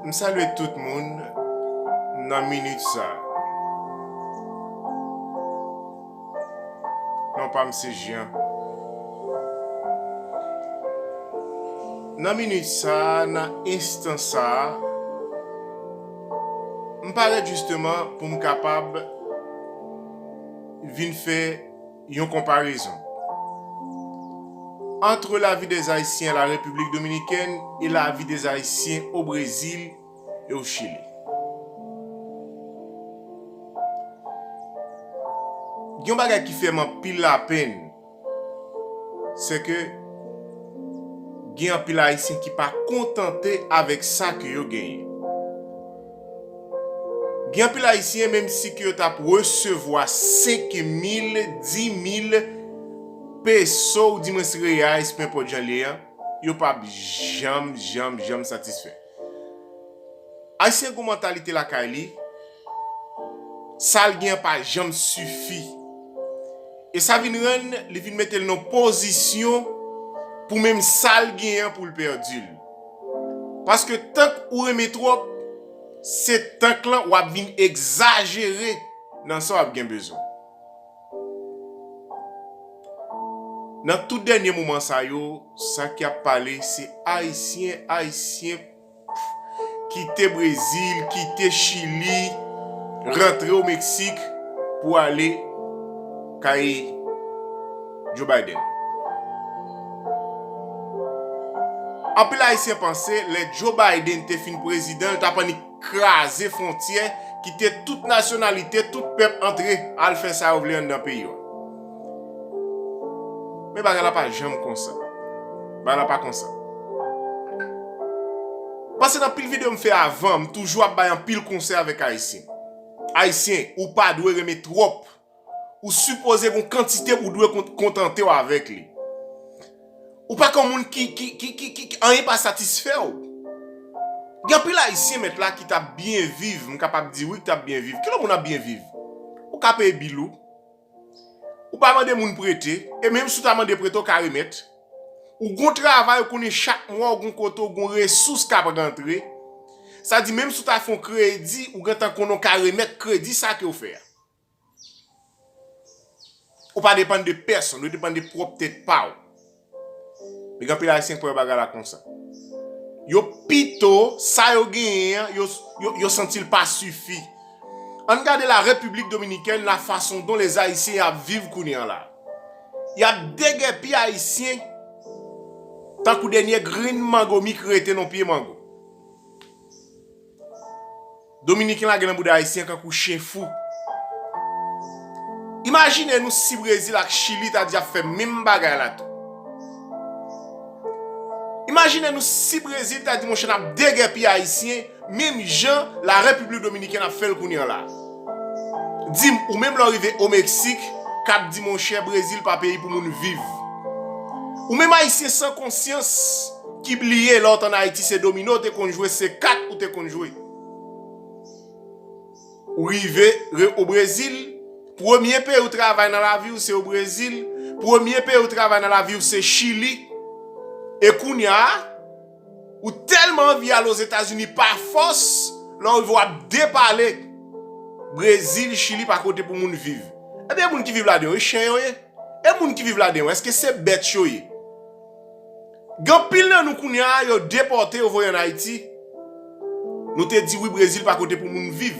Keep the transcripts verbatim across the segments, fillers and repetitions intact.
M salye tout moun nan minit sa a. Non pa m se Jean. Nan minit sa a, nan enstan sa a, m parèt jisteman pou m kapab vin fè yon konparezon entre la vie des Haïtiens à la République dominicaine et la vie des Haïtiens au Brésil et au Chili. Gen yon bagay ki fè m anpil lapenn, se ke gen anpil Ayisyen ki pa kontante avèk sa ke yo genyen. Gen anpil Ayisyen, menm si ke yo t ap resevwa senk mil, dis mil peso, ou dimwens reyais, pe enpòt jan l ye an, yo p ap janm, janm, janm satisfè. Ayisyen gen yon mantalite lakay li, sa l gen an pa janm sifi. E sa vin rann li vin mete l nan pozisyon pou menm sa l gen an pou l pèdi l. Paske tank ou renmen twòp, se tank lan w ap vin egzajere nan sa w ap gen bezwen. Nan tout dènye moman sa yo, sa k ap pale se Ayisyen, Ayisyen kite Brezil, kite Chili, rantre o Meksik pou ale kay Joe Biden. Anpil Ayisyen panse lè Joe Biden te fin prezidan, l t ap annik kraze fwontyè, kite tout nasyonalite, tout pèp antre, al fè sa yo vle anndan peyi yo. Men bagay la pa janm konsa. Bagay la pa konsa. Pase nan pil videyo m fè avan, m toujou ap bay anpil konsèy avèk Ayisyen. Ayisyen, ou pa dwe renmen twòp. Ou sipoze gen yon kantite ou dwe kont-, kontante w avèk li. Ou pa ka yon moun ki, ki, ki, ki, ki, ki anyen pa satisfè w. Gen anpil Ayisyen mèt la ki t ap byen viv, m kapab di wi, ki t ap byen viv. Kilè moun ap byen viv? Ou ka peye bil ou. Ou pa mande moun prete, e menm si w ta mande prete, w ka remèt. Ou gon travay, ou konnen chak mwa, ou gon kote, ou gon resous k ap rantre. Sa di, menm si w ta fè yon kredi, ou gentan konnen w ka remèt kredi sa ke w fè a. Ou pa depann de pèsonn, ou depann de pwòp tèt pa w. Men gen anpil Ayisyen k pa wè bagay la konsa. Yo pito, sa yo genyen an, yo, yo, yo santi l pa sifi. Ann gade la République Dominicaine, la façon dont les Haïtiens ap viv kounye an la. Y ap degèpi Ayisyen tankou dènye grenn mango mi k rete nan pye mango. Dominiken lage nan bouda Ayisyen kankou chen fou. Imajine nou si Brezil ak Chili ta di ap fè menm bagay la tou. Imajine nou si Brezil ta di, monchè, n ap degèpi Ayisyen, menm jan la Repiblik Dominikèn ap fè l kounye an la. Di m, ou menm lè w rive o Meksik, k ap di, monchè, Brezil pa peyi pou moun viv. Ou menm Ayisyen san konsyans ki bliye lè w t ann Ayiti se domino w te konn jwe, se kat ou te konn jwe. Ou rive re-, o Brezil, premye peyi w travay nan lavi w se o Brezil, premye peyi w travay nan lavi w se Chili. E kounye a, ou tèlman anvi al Ozetazini pa fòs, lè w rive w ap depale. Brezil, Chili pa kote pou moun viv. Ebyen, moun ki viv ladan yo, e chen yo ye? E moun ki viv ladan yo, èske se bèt yo ye? Gen anpil nan nou kounye a, yo depòte, yo voye ann Ayiti. Nou te di wi, Brezil pa kote pou moun viv.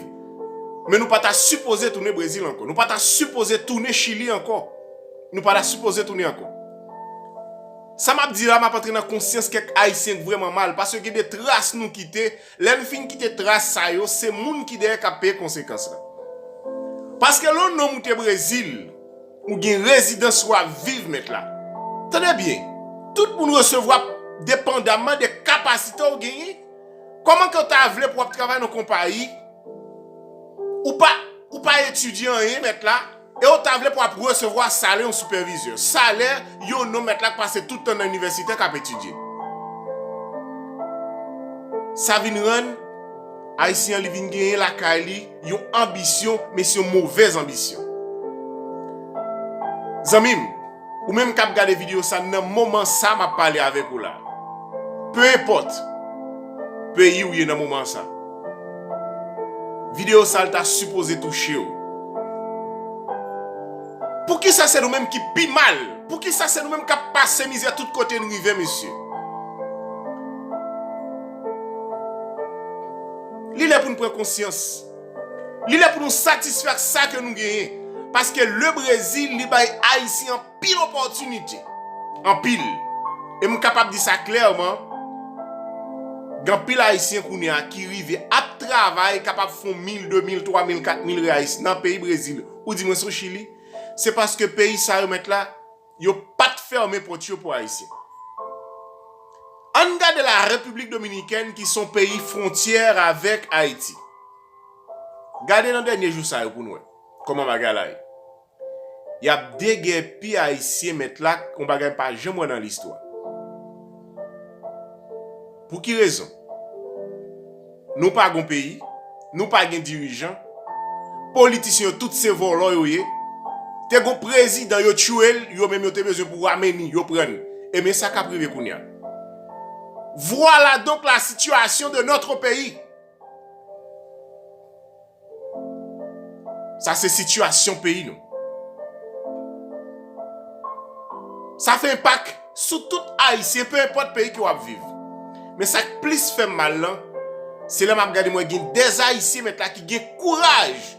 Men nou pa ta sipoze tounen Brezil ankò. Nou pa ta sipoze tounen Chili ankò. Nou pa ta sipoze tounen ankò. Sa m ap di la, m ap antre nan konsyans kèk Ayisyen k vrèman mal, paske gen de tras nou kite. Lè n fin kite tras sa yo, se moun ki dèyè k ap peye konsekans la. Paske lè w nonm ou te Brezil, ou gen rezidans ou ap viv, mèt la. Tande byen, tout moun resevwa depandaman de kapasite w genyen. Kòman ke w ta vle pou w ap travay nan konpayi, ou pa, ou pa etidye anyen, mèt la, e w ta vle pou w ap resevwa salè yon sipèvizè, salè yon nonm, mèt la, k pase tout tan nan inivèsite k ap etidye? Sa vin rann Ayisyen an, li vin genyen lakay li yon anbisyon, men se yon movèz anbisyon. Zanmi m, ou menm k ap gade videyo sa, nan moman sa m ap pale avèk ou la, pe enpòt peyi w ye nan moman sa. Videyo sa l ta sipoze touche w. Poukisa se nou menm ki pi mal? Poukisa se nou menm k ap pase mizè tout kote n rive, mesye? Li lè pou n pran konsyans. Li lè pou nou satisfè ak sa ke nou genyen. Paske le Brezil, li bay Ayisyen anpil opòtinite. Anpil. E m kapab di sa klèman, gen anpil Ayisyen kounye a ki rive ap travay, kapab fè yon mil, de mil, twa mil, kat mil reyais nan peyi Brezil. Ou di mwen se Chili? Se paske peyi sa yo mèt la, yo pa t fèmen pòt yo pou Ayisyen. Ann gade la Repiblik Dominikèn ki se yon peyi fwontyè avèk Ayiti. Gade nan dènye jou sa yo pou n wè kòman bagay la ye. Y ap degèpi Ayisyen mèt la, yon bagay m pa janm wè nan listwa. Pou ki rezon? Nou pa gon peyi, nou pa gen dirijan, politisyen yo tout se vòlò yo ye. Te gon prezidan yo tchwe l, yo menm yo te bezwen pou rameni, yo pran l. E men sa k ap rive kounye a. Voilà donc la situation de notre pays. Sa se sitiyasyon peyi nou. Sa fè enpak sou tout Ayisyen, pe enpòt peyi ke w ap viv. Men sa k plis fè m mal lan, se lè m ap gade m wè gen dèz Ayisyen mèt la ki gen kouraj.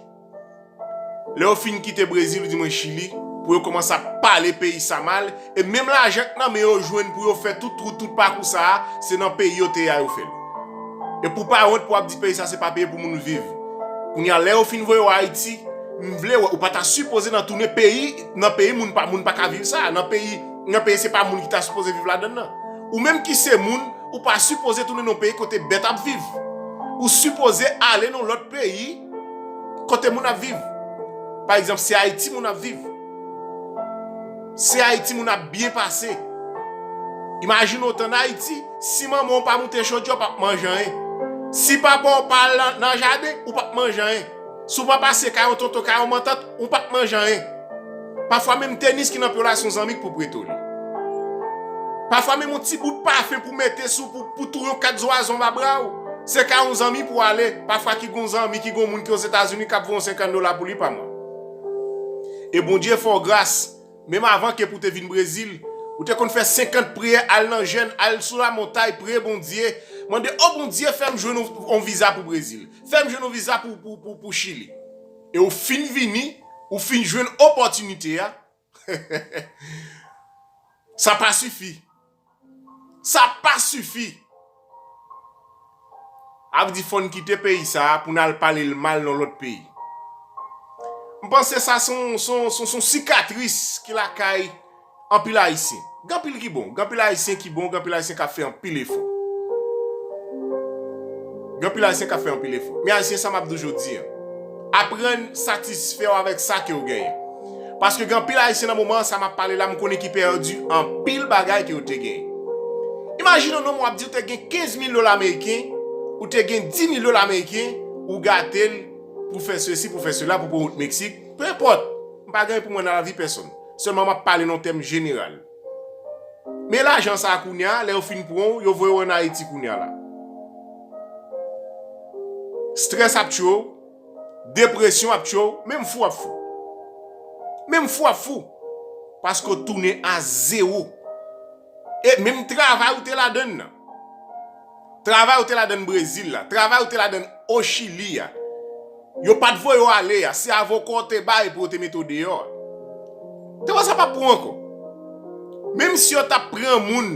Lè yo fin kite Brezil, ou di mwen Chili, pou yo kòmanse ap pale peyi sa mal, e menm lajan k nan men yo jwenn pou yo fè tout wout, tout pakou sa a, se nan peyi yo te ye a yo fè l. E pou pa wont pou w ap di peyi sa se pa peyi pou moun viv. Kounye a, lè yo fin voye w Ayiti, m vle wè, ou pa ta sipoze nan tounen peyi, nan peyi moun pa, moun pa ka viv sa, nan peyi, nan peyi se pa moun ki ta sipoze viv ladann nan. Ou menm ki se moun, ou pa sipoze tounen nan peyi kote bèt ap viv. Ou sipoze ale nan lòt peyi kote moun ap viv. Pa egzanp, se Ayiti moun ap viv. Se Ayiti moun ap byen pase. Imajine w t ann Ayiti, si manman w pa moute chodyè, w p ap manje anyen. Si papa w pa al nan, nan jaden, ou p ap manje anyen. Si w pa pase kay yon tonton, kay yon mantant, ou p ap manje anyen. Pafwa menm tenis ki nan pye w la se yon zanmi k pou prete w li. Pafwa menm yon ti bout pafen pou mete sou, pou, pou touye yon kat zwazo anba bra w, se kay yon zanmi pou w ale. Pafwa ki gon zanmi, ki gon moun ki Ozetazini k ap voye yon senkant dola pou li pa mwa. E Bondye fè w gras, menm avan ke pou te vin Brezil, ou te konn fè senkant priyè, al nan jèn, al sou lamontay, priye Bondye, mande, o Bondye, fè m jwenn yon, yon viza pou Brezil, fè m jwenn yon viza pou, pou, pou, pou Chili. E ou fin vini, ou fin jwenn opòtinite a, sa pa sifi. Sa pa sifi. Ap di fò n kite peyi sa a pou n al pale l mal nan lòt peyi. M panse sa se yon, se yon, se yon, se yon sikatris ki lakay anpil Ayisyen. Gen anpil ki bon, gen anpil Ayisyen ki bon, gen anpil Ayisyen k ap fè anpil efò. Gen anpil Ayisyen k ap fè anpil efò. Men Ayisyen, sa m ap di w jodi a, aprann satisfè w avèk sa ke w genyen. Paske gen anpil Ayisyen nan moman sa m ap pale la, m konnen ki pèdi anpil bagay ke yo te genyen. Imajine w, non, w ap di w te gen kenz mil dola ameriken, ou te gen dis mil dola ameriken, ou gate l pou fè sesi, pou fè sela, pou pran wout Meksik. Pe enpòt, m pa gen pou mwen nan lavi pèsonn. Sèlman m ap pale nan tèm jeneral. Men lajan sa a kounye a, lè yo fin pran w, yo voye w ann Ayiti kounye a la. Strès ap tchwe w, depresyon ap tchwe w, menm fou ap fou. Menm fou ap fou. Paske w tounen a zewo. E menm travay ou te ladann nan. Travay ou te ladann Brezil la, travay ou te ladann o Chili a, yo pa t voye w ale a, se avoka w te bay pou yo te mete w deyò a. Te wè sa p ap pou w ankò. Menm si yo t ap pran moun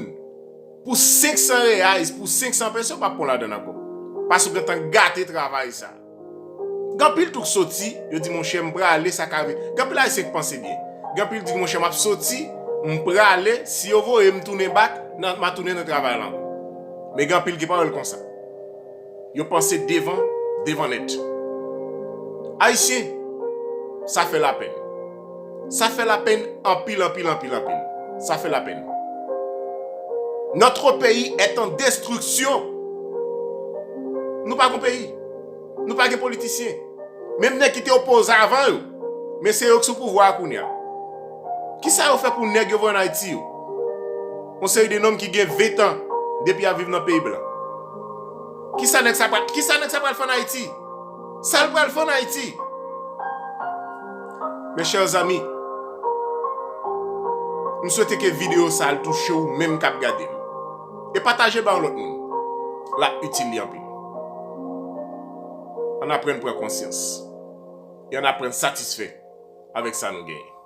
pou senk san reais, pou senk san peso, yo p ap pran w ladann ankò. Paske w gentan gate travay sa. Gen anpil tou k soti, yo di, monchè, m prale, sa ka vin. Gen anpil Ayisyen k panse byen. Gen anpil di, monchè, m ap soti, m prale, si yo voye m tounen bak, nan, m a tounen nan travay la ankò. Men gen anpil ki pa wè l konsa. Yo panse devan, devan nèt. Ayisyen, sa fè lapenn. Sa fè lapenn anpil, anpil, anpil, anpil. Sa fè lapenn. Notre pays est en destruction. Nou pa gen peyi. Nou pa gen politisyen. Menm nèg ki te opoze avan yo, men se yo k sou pouvwa a kounye a. Kisa yo fè pou nèg yo voye ann Ayiti yo? Yon seri de nonm ki gen ven tan depi y ap viv nan peyi blan. Kisa nèg sa pral, kisa nèg sa pral fè ann Ayiti? Sa l pral fè ann Ayiti? Mes chers amis, m swete ke videyo sa al touche w menm k ap gade m. E pataje ba yon lòt moun. L ap itil li anpil. Ann aprann pran konsyans. E ann aprann satisfè avèk sa nou genyen.